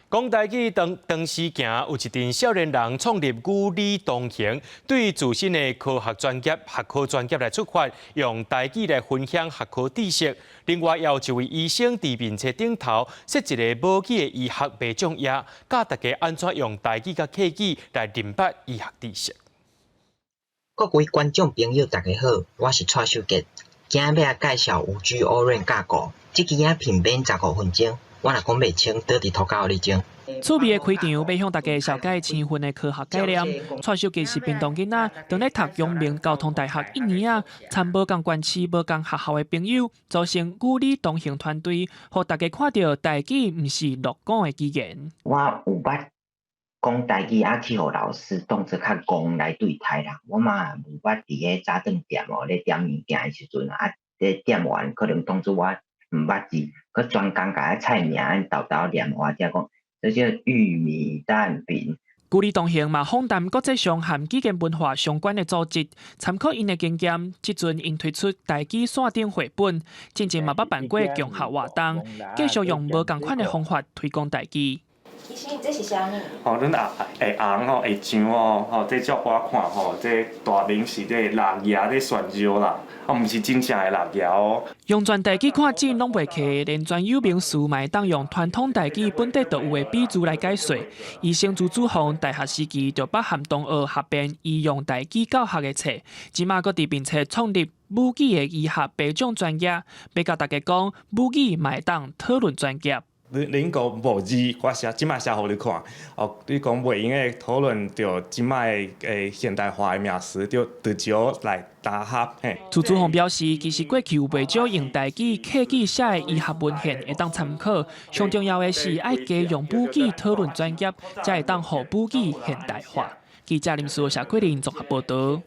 講台語當當時行，有一陣少年人創立語理同行，對自身的科學專業、學科專業來出發，用台語來分享學科知識。另外，也有一位醫生佇面冊頂頭設一個母語的醫學白掌頁，教大家按怎用台語佮客語來認捌醫學知識。各位觀眾朋友，大家好，我是蔡秀傑，今仔欲來介紹五 G O-RAN 架構。這支影片免15分鐘，我若講袂清，倒佇塗跤予你整。趣味的開場，欲向大家紹介生分的科學概念。蔡秀傑是屏東囡仔，當咧讀陽明交通大學一年仔，參無仝縣市、無仝學校的朋友，組成語理同行團隊，予大家看著台語毋是落伍的語言。我有捌講台語，啊去予老師當做較戇來對待啦。我嘛有捌佇咧早頓店哦，咧點物件的時陣啊，這店員可能當做我毋捌字，閣專工共菜名沓沓念我才講。這叫玉米蛋餅。語理同行嘛，訪談國際上和語言文化相關的組織，參考𪜶的經驗，這陣𪜶推出台語線頂繪本，進前嘛捌辦過共學活動，繼續用無仝款的方法推廣台語。醫生，這是啥物？吼，阮也會紅吼，會上哦，吼，這照我看吼，這大明是這蜊仔咧涮肉啦，啊，毋是真正的蜊仔哦。用全台語看診攏袂客，連專有名詞嘛會當用傳統台語本底就有的比喻來解說。醫生朱祖宏大學時期就捌和同學合編醫用台語教學的冊，這馬閣佇面冊創立母語的醫學白掌專頁，欲共大家講母語嘛會當討論專業。恁講無字，我寫這馬寫予你看。哦，你講袂用得討論著這馬的現代化的名詞，就直接來答合嘿。朱祖宏表示，其實過去有袂少用台語、客語寫的醫學文獻會當參考。上重要的是愛加用母語討論專業，才會當予母語現代化。記者林書謝桂林綜合報導。